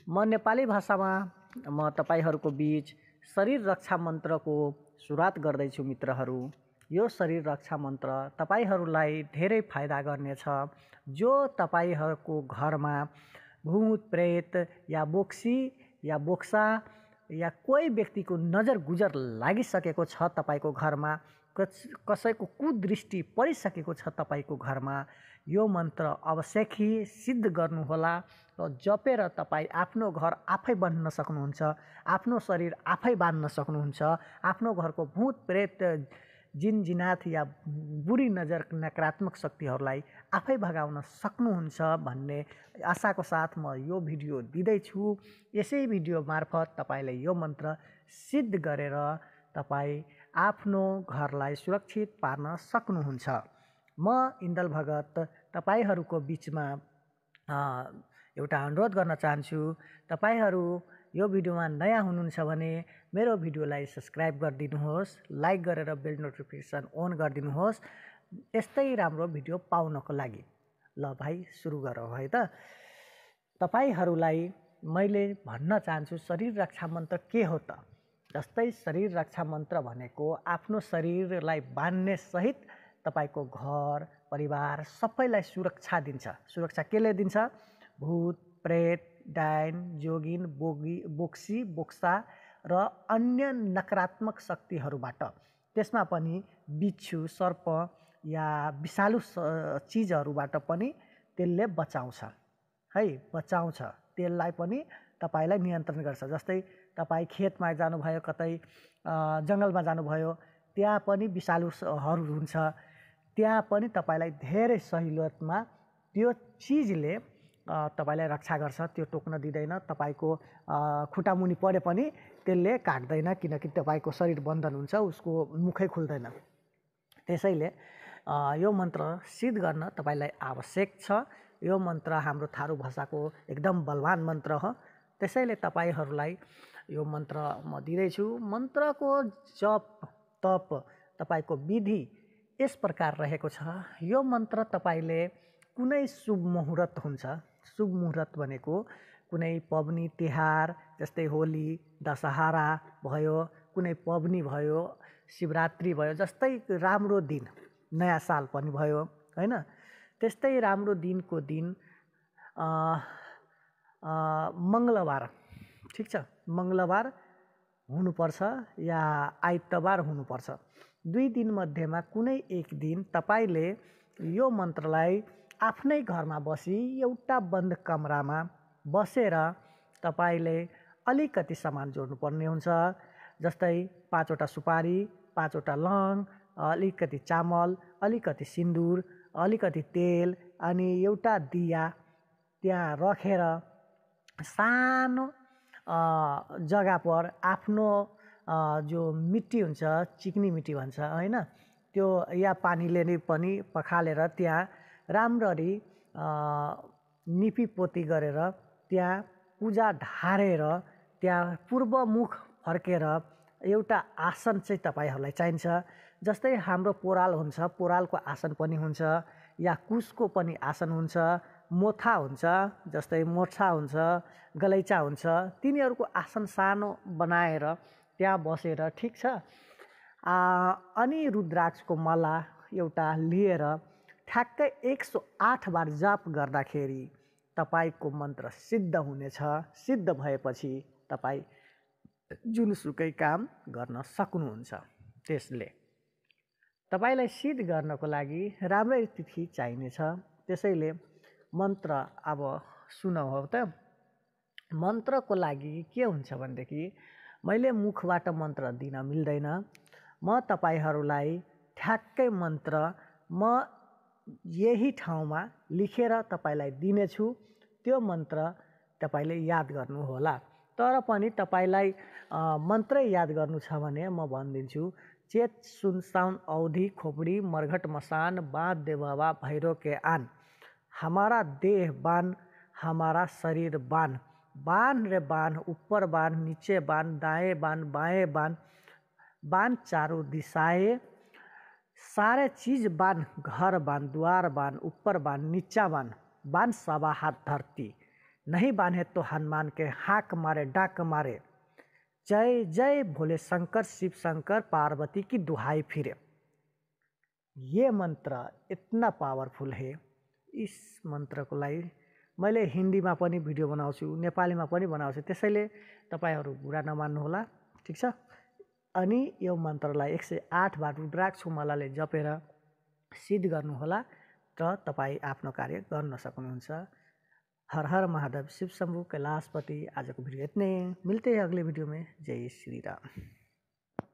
म नेपाली भाषामा म तपाईहरूको बीच शरीर रक्षा मन्त्रको सुरुवात गर्दैछु मित्रहरू। यो शरीर रक्षा मन्त्र तपाईहरूलाई धेरै फाइदा गर्नेछ। जो तपाईहरूको घरमा भूत प्रेत या बोक्सी या बोक्सा या कोही व्यक्तिको नजर गुजर लागिसकेको छ, तपाईको घरमा कसैको कुदृष्टि परिसकेको छ तपाईको घरमा, यो मन्त्र अवश्य सिद्ध गर्नुहोला र जपेर तपाईँ आफ्नो घर आफै बन्न सक्नुहुन्छ, आफ्नो शरीर आफै बाँध्न सक्नुहुन्छ, आफ्नो घरको भूत प्रेत जिन जिनात या बुरी नजर नकारात्मक शक्तिहरूलाई आफै भगाउन सक्नुहुन्छ भन्ने आशाको साथ म यो भिडियो दिँदैछु। यसै भिडियो मार्फत तपाईँले यो मन्त्र सिद्ध गरेर तपाईँ आफ्नो घरलाई सुरक्षित पार्न सक्नुहुन्छ। म इन्दल भगत तपाईहरूको बिचमा एउटा अनुरोध गर्न चाहन्छु। तपाईहरू यो भिडियोमा नयाँ हुनुहुन्छ भने मेरो भिडियोलाई सब्सक्राइब गरिदिनुहोस्, लाइक गरेर बेल नोटिफिकेसन अन गरिदिनुहोस् यस्तै राम्रो भिडियो पाउनको लागि। ल भाइ सुरु गरौँ है त। तपाईहरूलाई मैले भन्न चाहन्छु शरीर रक्षा मन्त्र के हो त। जस्तै शरीर रक्षा मन्त्र भनेको आफ्नो शरीरलाई बाँध्ने सहित तपाईको घर परिवार सबैलाई सुरक्षा दिन्छ। सुरक्षा केले दिन्छ? भूत प्रेत डाइन जोगिन बोक्सी बोक्सा र अन्य नकारात्मक शक्तिहरूबाट, त्यसमा पनि बिच्छू सर्प या विषालु चिजहरूबाट पनि त्यसले बचाउँछ है, बचाउँछ। त्यसलाई पनि तपाईलाई नियन्त्रण गर्छ। जस्तै तपाईँ खेतमा जानुभयो, कतै जङ्गलमा जानुभयो, त्यहाँ पनि विषालुहरू हुन्छ, त्यहाँ पनि तपाईलाई धेरै सहुलियतमा त्यो चिजले तपाईलाई रक्षा गर्छ। त्यो टोक्न दिँदैन, तपाईको खुट्टामुनि परे पनि त्यसले काट्दैन, किनकि तपाईको शरीर बन्धन हुन्छ, उसको मुखै खुल्दैन। त्यसैले यो मन्त्र सिद्ध गर्न तपाईलाई आवश्यक छ। यो मन्त्र हाम्रो थारू भाषाको एकदम बलवान मन्त्र हो। त्यसैले तपाईहरूलाई यो मन्त्र म दिँदैछु। मन्त्रको जप तप तपाईको विधि यस प्रकार रहेको छ। यो मन्त्र तपाईले कुनै शुभ मुहुर्त हुन्छ, शुभ मुहुर्त भनेको कुनै पबनी तिहार जस्तै होली दशहरा भयो, कुनै पबनी भयो, शिवरात्रि भयो, जस्तै राम्रो दिन, नयाँ साल पनि भयो हैन, त्यस्तै राम्रो दिनको दिन मङ्गलबार, ठिक छ, मङ्गलबार हुनुपर्छ या आइतबार हुनुपर्छ। दुई दिन मध्येमा कुनै एक दिन तपाईले यो मन्त्रलाई आफ्नै घरमा बसी एउटा बन्द कमरामा बसेर तपाईले अलिकति सामान जोड्नुपर्ने हुन्छ। जस्तै 5 वटा सुपारी, 5 वटा लङ, अलिकति चामल, अलिकति सिन्दुर, अलिकति तेल अनि एउटा दिया त्यहाँ राखेर सानो जग्गा पर आफ्नो जो मिट्टी हुन्छ, चिकनी मिट्टी भन्छ हैन, त्यो या पानीले नै पनि पखालेर त्यहाँ राम्ररी निपी पोती गरेर त्यहाँ पूजा ढारेर त्यहाँ पूर्वमुख फर्केर एउटा आसन चाहिँ तपाईहरूलाई चाहिन्छ। जस्तै हाम्रो पोराल हुन्छ, पोरालको आसन पनि हुन्छ, या कुशको पनि आसन हुन्छ, मोथा हुन्छ, जस्तै मोर्छा हुन्छ, गलैँचा हुन्छ, तिनीहरूको आसन सानो बनाएर त्यहाँ बसेर, ठिक छ, अनि रुद्राक्षको माला एउटा लिएर ठ्याक्कै 108 बार जप गर्दाखेरि तपाईको मन्त्र सिद्ध हुनेछ। सिद्ध भएपछि तपाईँ जुनसुकै काम गर्न सक्नुहुन्छ। त्यसले तपाईलाई सिद्ध गर्नको लागि राम्रै तिथि चाहिनेछ। त्यसैले मन्त्र अब सुनौ हो त। मन्त्रको लागि के हुन्छ भनेदेखि मैले मुखबाट मन्त्र दिन मिल्दैन। म तपाईहरूलाई ठ्याक्कै मन्त्र म यही ठाउँमा लेखेर तपाईलाई दिनेछु। त्यो मन्त्र तपाईले याद गर्नुहोला। तर पनि तपाईलाई मन्त्रै याद गर्नु छ भने म भनिदिन्छु। चेत सुन साउन औधी खोपडी मरघट मसान बाँध दे बाबा भैरव के आन, हमारा देह बान हमारा शरीर बान, बान रे बान, ऊपर बान नीचे बान, दाएं बान बाएं बान, बान चारों दिशाएं, सारे चीज बान, घर बान द्वार बान, ऊपर बान नीचा बान, बान सवा हाथ धरती, नहीं बांधे तो हनुमान के हाक मारे डाक मारे, जय जय भोले शंकर शिव शंकर पार्वती की दुहाई फिरे। ये मंत्र इतना पावरफुल है। इस मन्त्रको लागि मैले हिन्दीमा पनि भिडियो बनाउँछु, नेपालीमा पनि बनाउँछु, त्यसैले तपाईहरु बुरा नमान्नुहोला, ठीक छ। अनि यो मन्त्रलाई 108 बार रुद्राक्ष मालाले जपेर सिद्ध गर्नुहोला र तपाई आफ्नो कार्य गर्न सक्नुहुन्छ। हर हर महादेव, शिव शंभु कैलाशपति। आज को वीडियो इतने, मिलते हैं अगले वीडियो में। जय श्री राम।